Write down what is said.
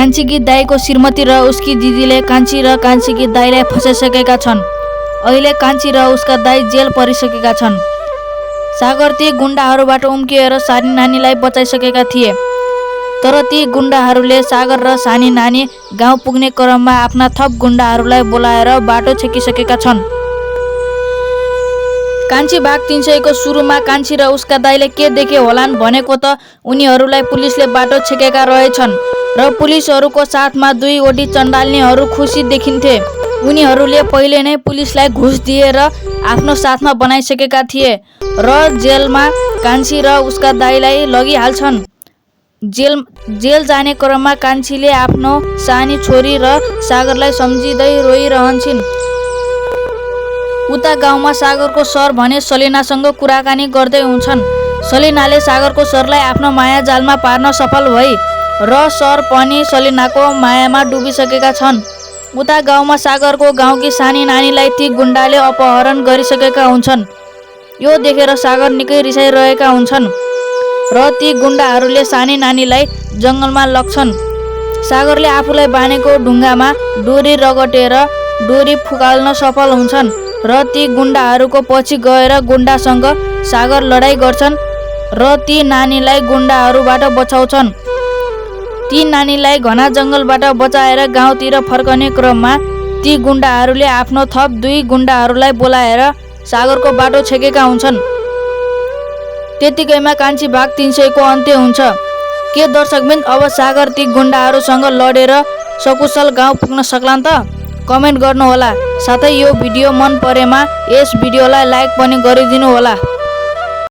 कान्छीकी दाईको श्रीमती र उसकी दिदीले कान्छी र कान्छीकी दाईलाई फसाइसकेका छन्। अहिले कान्छी र उसका दाई जेल परिसकेका छन्। सागर ती गुण्डाहरूबाट उम्किएर सानी नानीलाई बचाइसकेका थिए, तर ती गुण्डाहरूले सागर र सानी नानी गाउँ पुग्ने क्रममा आफ्ना थप गुण्डाहरूलाई बोलाएर बाटो छेकिसकेका छन्। कान्छी भाग 300 को सुरुमा कान्छी र उसका दाईले के देखे होलान् भनेको त उनीहरूलाई पुलिसले बाटो छेकेका रहेछन् र पुलिसहरूको साथमा 2 वटी चण्डाल्नेहरू खुसी देखिन्थे। उनीहरूले पहिले नै पुलिसलाई घुस दिएर आफ्नो साथमा बनाइसकेका थिए र जेलमा कान्छी र उसका दाईलाई लगिहाल्छन्। जेल जाने क्रममा कान्छीले आफ्नो सानी छोरी र सागरलाई सम्झिँदै रोइरहन्छन्। उता गाउँमा सागरको सर भने सलिनासँग कुराकानी गर्दै हुन्छन्। सलिनाले सागरको सरलाई आफ्नो माया जालमा पार्न सफल भई र सर पनि सलिनाको मायामा डुबिसकेका छन्। उता गाउँमा सागरको गाउँकी सानी नानीलाई ती गुण्डाले अपहरण गरिसकेका हुन्छन्। यो देखेर सागर निकै रिसाइरहेका हुन्छन् र ती गुण्डाहरूले सानी नानीलाई जङ्गलमा लग्छन्। सागरले आफूलाई बानेको ढुङ्गामा डोरी रगटेर डोरी फुकाल्न सफल हुन्छन् र ती गुण्डाहरूको पछि गएर गुण्डासँग सागर लडाईँ गर्छन् र ती नानीलाई गुण्डाहरूबाट बचाउँछन्। ती नानीलाई घना जङ्गलबाट बचाएर गाउँतिर फर्कने क्रममा ती गुण्डाहरूले आफ्नो थप 2 गुण्डाहरूलाई बोलाएर सागरको बाटो छेकेका हुन्छन्। त्यतिकैमा कान्छी भाग 300 को अन्त्य हुन्छ। के दर्शकबिन अब सागर ती गुण्डाहरूसँग लडेर सकुशल गाउँ पुग्न सक्लान् त? कमेन्ट गर्नुहोला। साथै यो भिडियो मन परेमा यस भिडियोलाई लाइक पनि गरिदिनु होला।